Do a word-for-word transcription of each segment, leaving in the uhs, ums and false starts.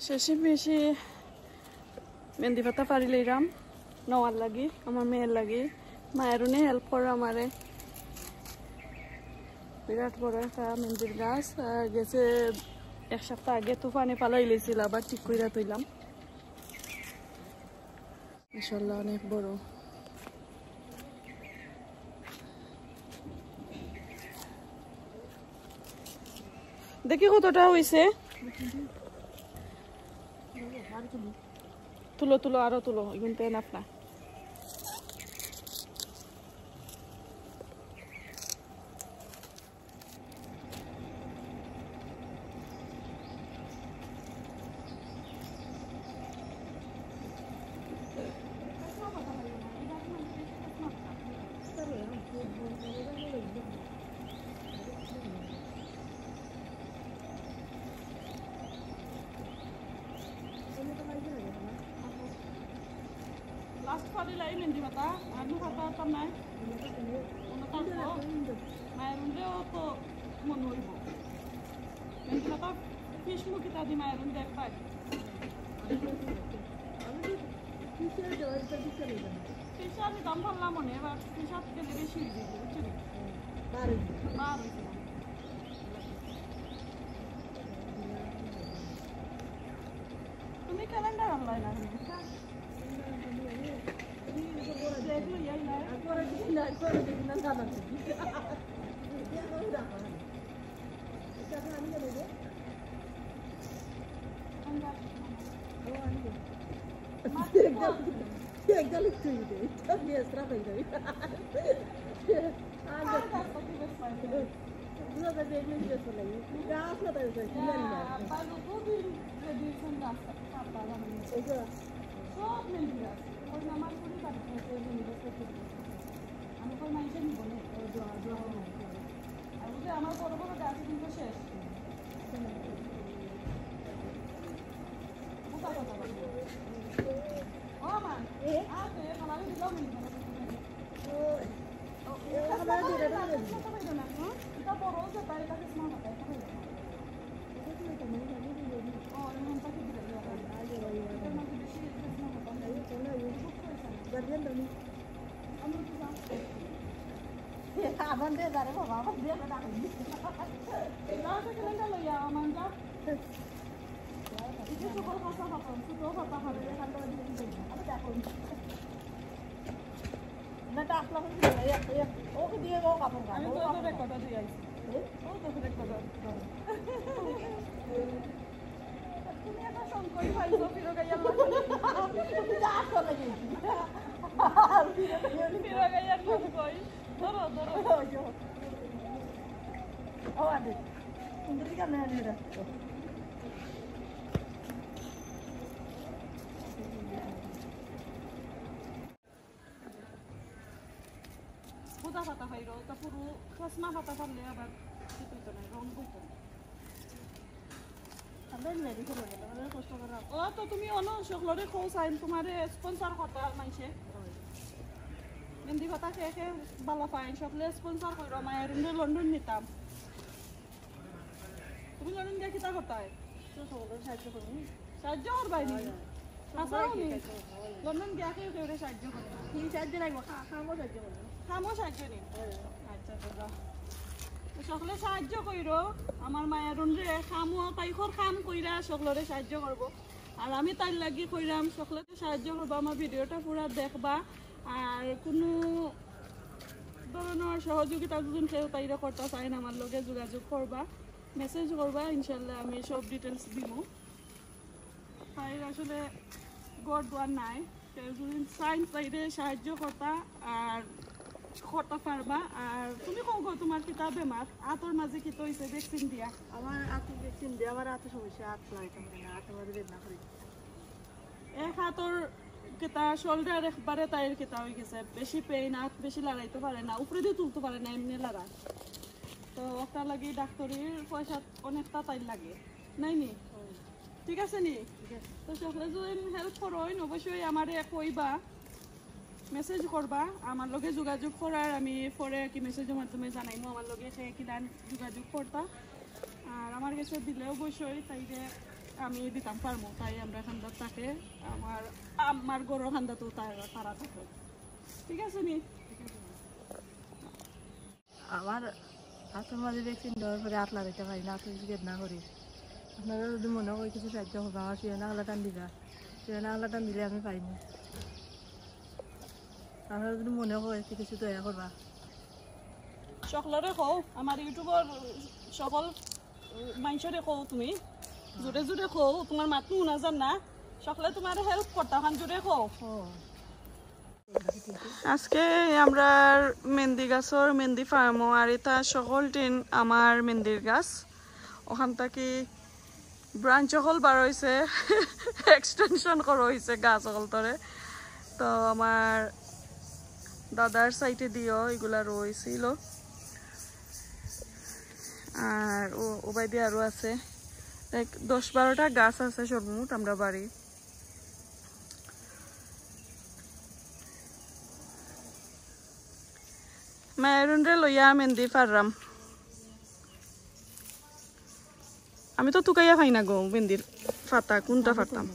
শেষে মেশে মেহেন্দি পাতা পারি লইরাম, নেওয়ার লাগি, আমার মেয়ের লাগি। মায়ের উনি হেল্প করে আমারে। বিরাট বড় একটা মেহেন্দির গাছ, আর গেছে এক সপ্তাহ আগে তুফানে ফালাই লইছিল, আবার ঠিক কইরা থইলাম। মাশাআল্লাহ, অনেক বড়। দেখি কতটা হইছে। তুলো, তুলো, আরো তুলো, এগুন তো এনাফ না। লাস্ট ফাড়ি লাই মেহেন্দি পাতা, আর নু পাতা পাতা নাই। মনে থাকবো, মায়ের উনরেও তো মনে হইব। মেহেন্দি পাতা ফিশ মুখি তা দি মায়ের উন দেখবাই। ফিশার নিতাম পারলাম মনে, এবার ফিশার গেলে বেশি হয়ে যাবে, বুঝছো নি? বার হয়ে যাবে। তুমি ক্যালেন্ডার আনলাই না কেন? দেখলো, ইয়াই নাই। সব মেহেন্দি গাছ। ওই আমার পরিবার আছে, মেহেন্দি গাছ করতে দিবে। আমি কই মাইনষে নিব না। আর বুঝলে আমার বড় বড় গাছ কিন্তু শেষ। বোকা কথা বলবো। ও মা, এ? আর তো এ খালারে দিলাম মেহেন্দি গাছ। ও, এ খালারে দিলাম মেহেন্দি গাছ। এটা বড় হচ্ছে, তাই এটা কিস না, এটা বড়। ও, এমন তাকে দিলে, এটার মধ্যে বেশি কিস না, গার্জিয়ান ধনী। আবার দে, আরে বাবা, আবার দে, আবার ডাকবি। এই যাও, একটা ক্যালেন্ডার লইয়া, আমার যা। এই যে সকল কথা, কথা, ছোট কথা, কথা, এখান থেকে দিয়ে দিবি। আবার দেখো। না, তা আসলে এখন কি বলে? এক, এক, ওকে দিয়ে ও কাপড় কাচে, আমি ও তো কাপড় ওদের কাচে। কথা দিয়ে আইছি। হুম? ও তো ওদের কথা। তুমি একটা সংকই পাইছো, ফিরো গাইয়ার লাগি। তুমি যা আসলে গেছি। ফিরো গাইয়ার সংকই। ধরো, ধরো। ও, আদে। সুন্দরী কেমন আনি রাখছো? হুদা পাতা পাইরো, তা পুরো চশমা পাতা পারলে আবার ঠিক হইতো না, রং হইতো না। আমরা মেডিকেল হয়ে গেল, আমরা কষ্ট করে রাখবো। ও তো তুমি অনো সকলরে কও চাইন, তোমারে স্পন্সর করতা মাইনষে। মেহেন্দি পাতা কে কে ভালা পাইন, সকলে স্পন্সর করো, মায়ের লন্ডন নিতাম। তুমি লন্ডন গিয়া কিতা করতায়? তো সকলরে সাহায্য করবো। সাহায্য করবায় নি? হয়, হয়। হাছাউ নি? হয়, হয়। লন্ডন গিয়া কেউ কেউরে সাহায্য করে। কি সাহায্য লাগবো? খা-, খামও সাহায্য করবো। খামও সাহায্য নি? হয়, হয়। আচ্ছা, তো যাও। তো সকলে সাহায্য কইরো। আমার মায়ারুনরে খামও, তাই কর খাম কইরা সকলরে সাহায্য করবো। আর আমি তাইর লাগি কইরাম, সকলে সাহায্য করবা, আমার ভিডিওটা পুরা দেখবা। আর কুনু ধরনর সহযোগিতা যদি কেউ তাইরে করতা চাইন, আমার লগে যোগাযোগ করবা, মেসেজ করবা, ইনশাল্লাহ আমি সব ডিটেলস দিমু। তাইর আসলে ঘর দুয়ার নাই, কেউ যদি চাইন তাইরে সাহায্য করতা আর করতা পারবা। আর তুমি কও গো, তোমার কিতা বেমার? আতর মাঝে কিতা অইছে ভ্যাকসিন দিয়া? আমার আতর ভ্যাকসিন দিয়া আমার আতর সমস্যা, আত লাগাইতাম পারি না, আতর মাঝে বেদনা করে। এক আতর কিতা শোল্ডার একবারে তাইর কিতা অই গেছে, বেশি পেইন, আত বেশি লড়াইতে পারে না, উপরে দিয়ে তুলতে পারে না, এমনি লড়া। তো ওটার লাগি ডাক্তারির পয়সা অনেকটা তাইর লাগে, নাই নি? ঠিক আছে নি? ঠিক আছে। তো সকলে যদি হেল্প করইন, অবশ্যই আমারে কইবা, মেসেজ করবা, আমার লগে যোগাযোগ করার আমি পরে আর কি মেসেজের মাধ্যমে জানাইমু আমার লগে কে কিলান যোগাযোগ করতা। আর আমার গেছে দিলে অবশ্যই তাইরে আমি দিতাম পারমু, তাই আমরা খান্দাত থাকে, আমার আম্মার ঘরর খান্দাত তো তারা, তারা থাকে। ঠিক আছে নি? আমার আতর মাঝে ভ্যাকসিন দেওয়ার পরে আত লাগাইতে পারি না, আত বেদনা করে। আপনারা যদি মনে হয় কিছু সাহায্য করবা, আমার সিয়ানা আলা টান দিবা, সিয়ানা আলা টান দিলে আমি পাইনি। আপনারা যদি মনে হয় কিছু দয়া করবা। সকলরে কও, আমার ইউটিউবর সকল মাইনষরে কও তুমি, জোরে জোরে কও, তোমার মাত হুনা যার না, সকলে তোমার হেল্প করতা, অখান জোরে কও। আজকে আমরা মেহেন্দি গাছর মেহেন্দি ফার্মও, আর ইতা সকল টিন আমার মেহেন্দির গাছ, অখান থাকি ব্রাঞ্চ অকল বার অইছে, এক্সটেনশন করা অইছে গাছ অকলতরে। তো আমার দাদার সাইডে দিও ইগুলা রইছিল, আর ও, ওবায়দি আরো আছে, এক দশ বারোটা গাছ আছে সর্বমোট আমরা বাড়ি। মায়ারুনরে লইয়া মেহেন্দি ফাররাম। আমি তো তুকাইয়া পাই না গো মেহেন্দির ফাতা, কোনটা ফারতাম?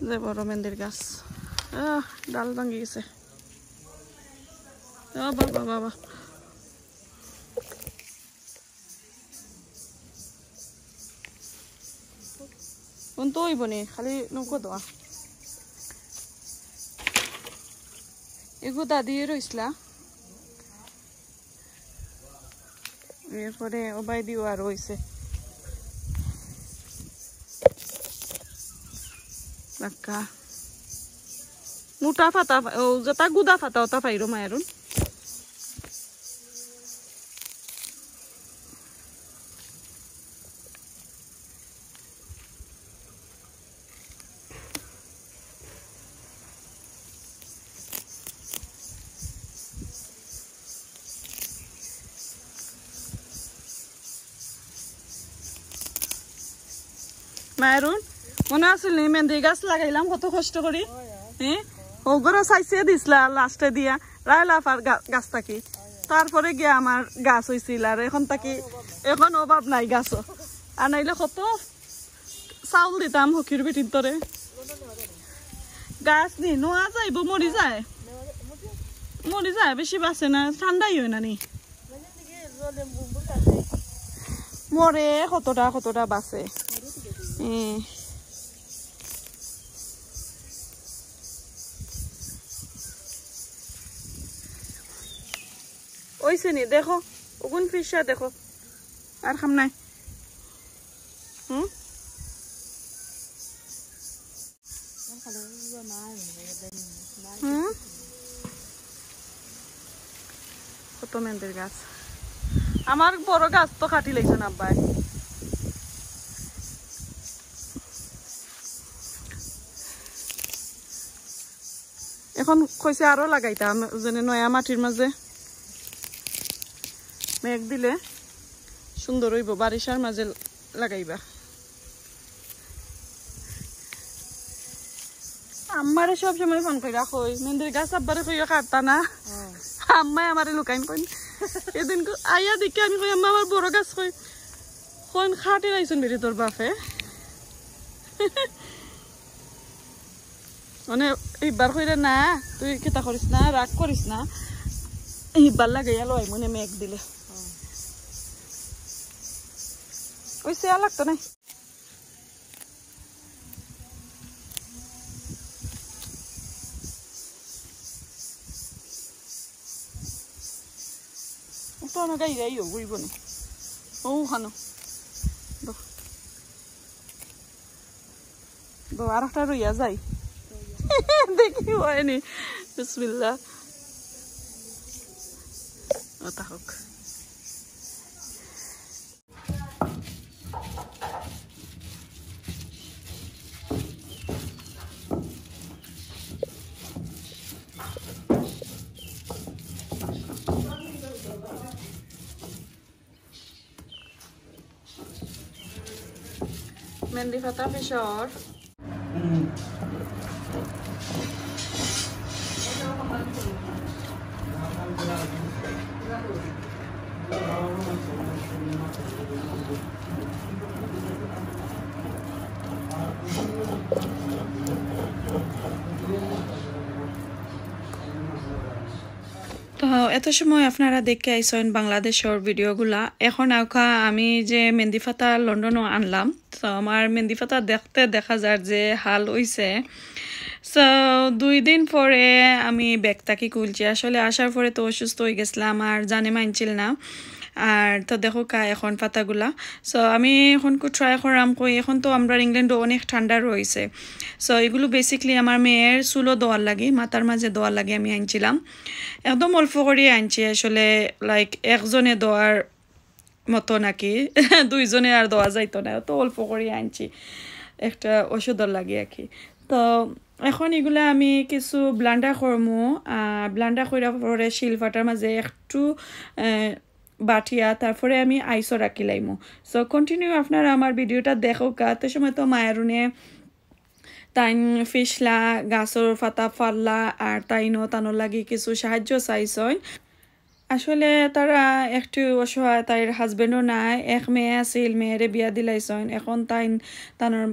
যে বড় মেহেন্দির গাছ, আহ, ডাল ভাঙ্গি গেছে। ও বাবা, বাবা। কোন তো অইব নি, খালি নৌকো দেওয়া। এগু দাদি রইছলা। এরপরে ওবায়দিও আর রইছে। বাক্কা। মোটা ফাতা, ও যেটা গুদা ফাতা, ওটা ফাইরো মায়ারুন। মায়ারুন, মনে আছিল নি মেহেন্দি গাছ লাগাইলাম কত কষ্ট করি? হ্যাঁ, ওগুলো চাইছে দিছলা লাস্টে দিয়া, রায়লাফার গা-, গাছ থাকি। তারপরে গিয়া আমার গাছ হইছিল, আর এখন থাকি, এখন অভাব নাই গাছও। আর নাইলে কত চাউল দিতাম হকির বেটির তরে। গাছ নি নোয়া যাইব, মরি যায়, মরি যায়, বেশি বাঁচে না, ঠান্ডাই হয় না নি। মরে কতটা কতটা বাঁচে। হ্যাঁ। ওইছে নি, দেখো, ওগুন ফিশা দেখো, আর খাম নাই। হুম। হুম। কত মেহেন্দির গাছ। আমার বড় গাছ তো কাটি লাইছইন আব্বায়। এখন কইছে আরো লাগাইতাম, যেন নয়া মাটির মাঝে মেঘ দিলে সুন্দর অইব, বারিশার মাঝে লাগাইবা। আম্মারে সব সময় ফোন কইরা কই, মেহেন্দির গাছ আব্বারে কইও কাটতা না। আম্মায় আমারে লুকাইন কইন। এদিন আইয়া দেখি আমি কই, "আম্মা, আমার বড় গাছ কই?" কইন, "কাটি লাইছইন বেটি তোর বাপে।" মানে, ইবার কইরা না, তুই কিতা করিস না, রাগ করিস না। ইবার লাগাইয়া লই মনে মেঘ দিলে। ওই সে আর লাগতো নাই। তো না গাই গাই ও, বুঝবো না। ও, খানো। তো আর একটা রইয়া যাই। দেখি হয়নি। বিসমিল্লাহ। ও তা হোক। মেহেন্দি ফাতা পিশর। তো এত সময় আপনারা দেখে আইসেন বাংলাদেশর ভিডিওগুলা। এখন আউক্কা আমি যে মেহেন্দি ফাতা লন্ডনও আনলাম, তো আমার মেহেন্দি ফাতা দেখতে দেখা যার যে হাল অইছে। সো দুই দিন পরে আমি ব্যাগ থাকি খুলছি। আসলে আসার পরে তো অসুস্থ অই গেছিলাম, আর জানে মানছিল না। আর তো দেখউক্কা এখন ফাতাগুলা। সো আমি এখন ট্রাই করাম কই, এখন তো আমরার ইংল্যান্ডও অনেক ঠান্ডা রইছে। সো এগুলো বেসিক্যালি আমার মেয়ের চুলো দেওয়ার লাগি, মাথার মাঝে দেওয়ার লাগি আমি আনছিলাম। একদম অল্প করি আনছি আসলে, লাইক একজনে দেওয়ার মতো নাকি, দুইজনে আর দেওয়া যাইতো না, তো অল্প করি আনছি একটা ওষুধর লাগি আর কি। তো এখন এগুলা আমি কিছু ব্লান্ডার করমু। ব্লান্ডার করার পরে শিলপাটার মাঝে একটু আহ, বাটিয়া তারপরে আমি আইসও রাখি লাইমু। সো কন্টিনিউ আপনারা আমার ভিডিওটা দেখউক্কা। তো সময় তো মায়ারুনে তাইন ফিসলা, গাছর ফাতা ফাল্লা, আর তাইনও তানর লাগি কিছু সাহায্য চাইছইন। আসলে তারা একটু অসহায়, তাইর হাজবেন্ডও নাই, এক মেয়ে আছিল, মেয়েরে বিয়া দিলাইছইন। এখন তাইন তানর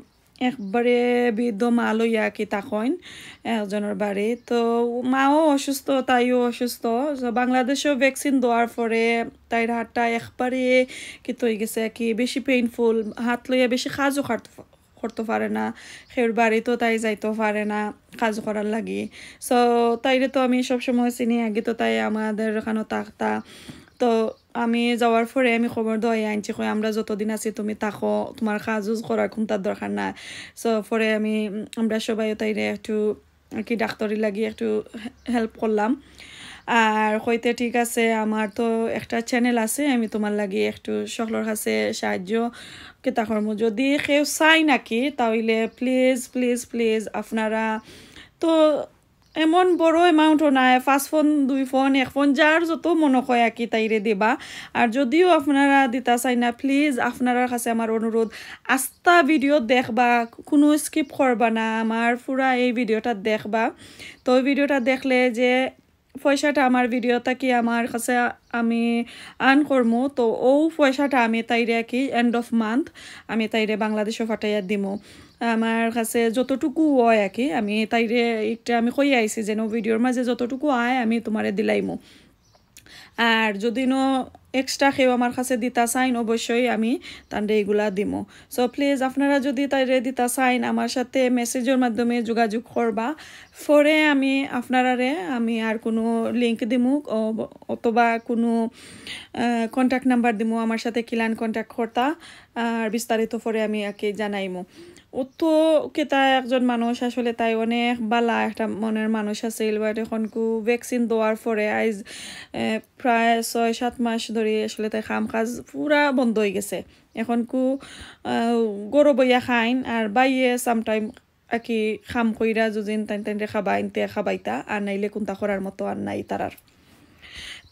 একবারে বৃদ্ধ মা লইয়া কি থাকইন একজনর বাড়ি। তো মাও অসুস্থ, তাইও অসুস্থ। তো বাংলাদেশও ভ্যাকসিন দেওয়ার পরে তাইর হাতটা একবারে কিতা অই গেছে কি, বেশি পেইনফুল, হাত লইয়া বেশি কাজও করতে পারে না, কেউর বাড়িতও তাই যাইতো পারে না কাজ করার লাগি। সো তাইরে তো আমি সবসময় চিনি, আগে তো তাই আমাদের এখানো থাকতা। তো আমি যাওয়ার পরে আমি খবর দেওয়াই আনছি, কই আমরা যতদিন আছি তুমি থাকো, তোমার কাজ উজ করার কুনতার দরকার না। সো পরে আমি, আমরা সবাইও তাইরে একটু আর কি ডাক্তারি লাগি একটু হেল্প করলাম। আর কইতে ঠিক আছে, আমার তো একটা চ্যানেল আছে, আমি তোমার লাগি একটু সকলর কাছে সাহায্য কিতা করমু। যদি কেউ চাই নাকি, তাইলে প্লিজ প্লিজ প্লিজ আপনারা তো এমন বড় অ্যামাউন্টও নাই, পাঁচ ফোন, দুই ফোন, এক ফোন, যার যত মনে কয় আর কি তাইরে দিবা। আর যদিও আপনারা দিতা চাই না, প্লিজ আপনারার কাছে আমার অনুরোধ, আস্তা ভিডিও দেখবা, কোনো স্কিপ করবা না, আমার পুরা এই ভিডিওটা দেখবা। তো ওই ভিডিওটা দেখলে যে পয়সাটা আমার ভিডিও থাকি আমার কাছে আমি আর্ন করমু, তো ও পয়সাটা আমি তাইরে আর কি এন্ড অফ মান্থ আমি তাইরে বাংলাদেশও ফাটাইয়া দিমু। আমার কাছে যতটুকু অয় আর কি, আমি তাইরে একটা আমি কই আইছি যেন ভিডিওর মাঝে যতটুকু আয় আমি তোমারে দিলাইমু। আর যদি নো এক্সট্রা কেউ আমার কাছে দিতা চাইন, অবশ্যই আমি তানরে এগুলা দিমু। সো প্লিজ আপনারা যদি তাইরে দিতা চাইন, আমার সাথে মেসেজের মাধ্যমে যোগাযোগ করবা। পরে আমি আপনারারে আমি আর কোনো লিংক দিমু অ-, অথবা কোনো কন্ট্যাক্ট নাম্বার দিমু, আমার সাথে কিলান কন্ট্যাক্ট করতা, আর বিস্তারিত পরে আমি আর কি জানাইমু। অত কিতা একজন মানুষ আসলে তাই অনেক বালা একটা মনের মানুষ আছিল, বাট এখন কু ভ্যাকসিন দেওয়ার পরে আইজ, এ, প্রায় ছয় সাত মাস ধরি আসলে তাই কাম কাজ পুরা বন্ধ অই গেছে। এখন কু, আহ, গরো বইয়া খাইন আর বাইয়ে সামটাইম আর কি কাম কইরা যুদিন তাইন তাইনরে খাবাইন তে খাবাইতা, আর নাইলে কুনতা করার মতো আর নাই তারার।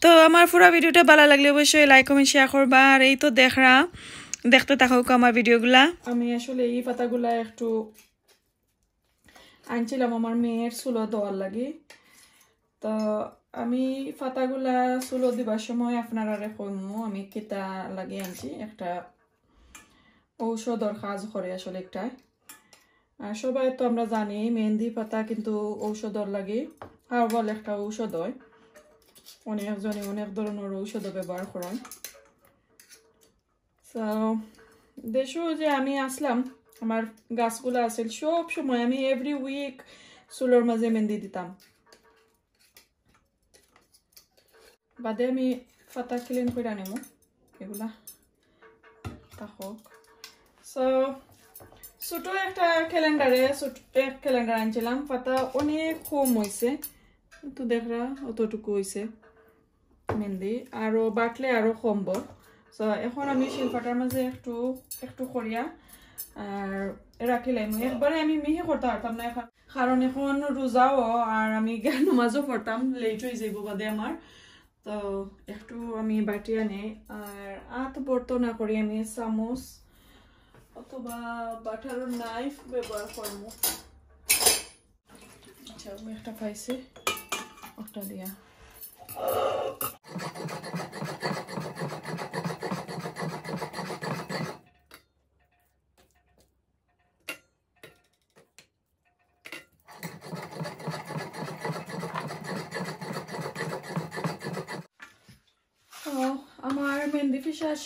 তো আমার পুরা ভিডিওটা বালা লাগলে অবশ্যই লাইক, কমেন্ট, শেয়ার করবা। আর এই তো দেখরা, দেখতে থাকউক্কা আমার ভিডিওগুলা। আমি আসলে এই ফাতাগুলা একটু আনছিলাম আমার মেয়ের চুলো দেওয়ার লাগি। তো আমি ফাতাগুলা চুলো দিবার সময় আপনারারে কইমু আমি কিতা লাগি আনছি। একটা ঔষধর কাজ করে আসলে একটা। আর সবাই তো আমরা জানি মেহেন্দি ফাতা কিন্তু ঔষধর লাগি, হার্বাল একটা ঔষধ অয়। অনেকজনে অনেক ধরনর ঔষধ ব্যবহার করইন। তো দেশো যে আমি আসলাম, আমার গাছগুলা আছিল, সব সময় আমি এভরি উইক চুলোর মাঝে মেহেন্দি দিতাম। বাদে আমি ফাতা ক্লিন কইরা নিমু এগুলা। তা হোক। সো ছোট একটা ক্যালেন্ডারে, ছোট এক ক্যালেন্ডার আনছিলাম, ফাতা অনেক কম অইছে, কিন্তু দেখরা অতটুকু অইছে মেহেন্দি, আরো বাটলে আরো কমবো। সো এখন আমি শিলপাটার মাঝে একটু একটু করিয়া আর রাখিলাইমু। একবারে আমি মিহি করতা পারতাম না এখন, কারণ এখন রোজাও আর আমি গিয়া নমাজও পড়তাম, লেট অই যাইবো বাদে আমার। তো একটু আমি বাটিয়া নেই, আর আত বর্ত না করি আমি চামচ অথবা বাটার নাইফ ব্যবহার করমু। আচ্ছা, আমি একটা পাইছি, ওটা দিয়া।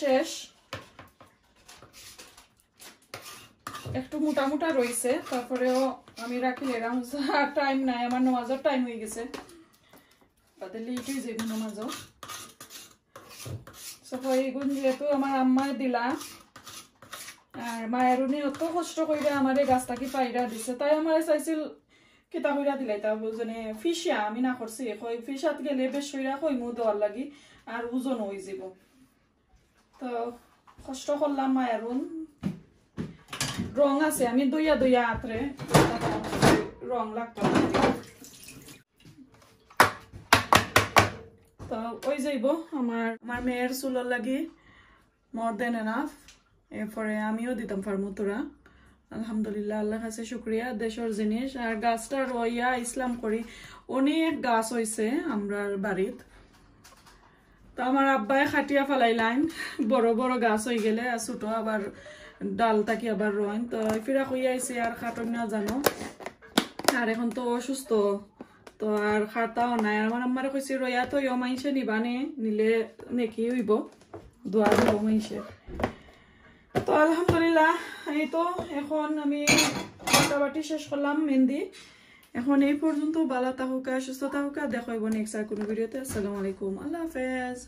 শেষ, একটু মোটা মোটা রইছে, তারপরেও আমি রাখি এরাম। আর টাইম নাই, আমার নামাজর টাইম হয়ে গেছে, বাদে লেট হয়ে যাইব নামাজও। সফাইগুন যেহেতু আমার আম্মায় দিলা, আর মায়ারুনি অত কষ্ট কইরা আমারে গাছ থাকি পাইরা দিছে, তাই আমারে চাইছিল কিতা কইরা দিলাইতা বুঝনে, ফিসা আমি না করছি, কই ফিসাত গেলে বেশ কইরা কইমু দেওয়ার লাগি, আর ওজন হয়ে যাব। তো কষ্ট করলাম মায়ারুন, রং আছে, আমি দইয়া দইয়া আতরে রং লাগতো না। তো ওই যাইব আমার আমার মেয়ের চুলর লাগি more than enough। এরপরে আমিও দিতাম পারমু তোরা। আলহামদুলিল্লাহ, আল্লাহর কাছে শুক্রিয়া, দেশর জিনিস। আর গাছটা রইয়া ইসলাম করি, অনেক গাছ হইছে আমরার বাড়িত। তো আমার আব্বায় খাটিয়া ফালাইলাইন, বড় বড় গাছ হয়ে গেলে আর ছোট আবার ডাল থাকি আবার রইন। তো ফিরা কইয়া আইছে আর খাটন না জানো, আর এখন তো অসুস্থ, তো আর খাটাও নাই। আমার আম্মারে কইছি রইয়া তো ইয়ো মাইনষে নিবানে, নিলে নেকি হইব, দোয়া দিব মাইনষে। তো আলহামদুলিল্লাহ, এই তো এখন আমি মোটামুটি শেষ করলাম মেহেন্দি। এখন এই পর্যন্ত, ভালো থাকুকা, সুস্থ থাকুকা, দেখা হইব নেক্সট আর কোনো ভিডিওতে। আসসালামু আলাইকুম, আল্লাহ হাফেজ।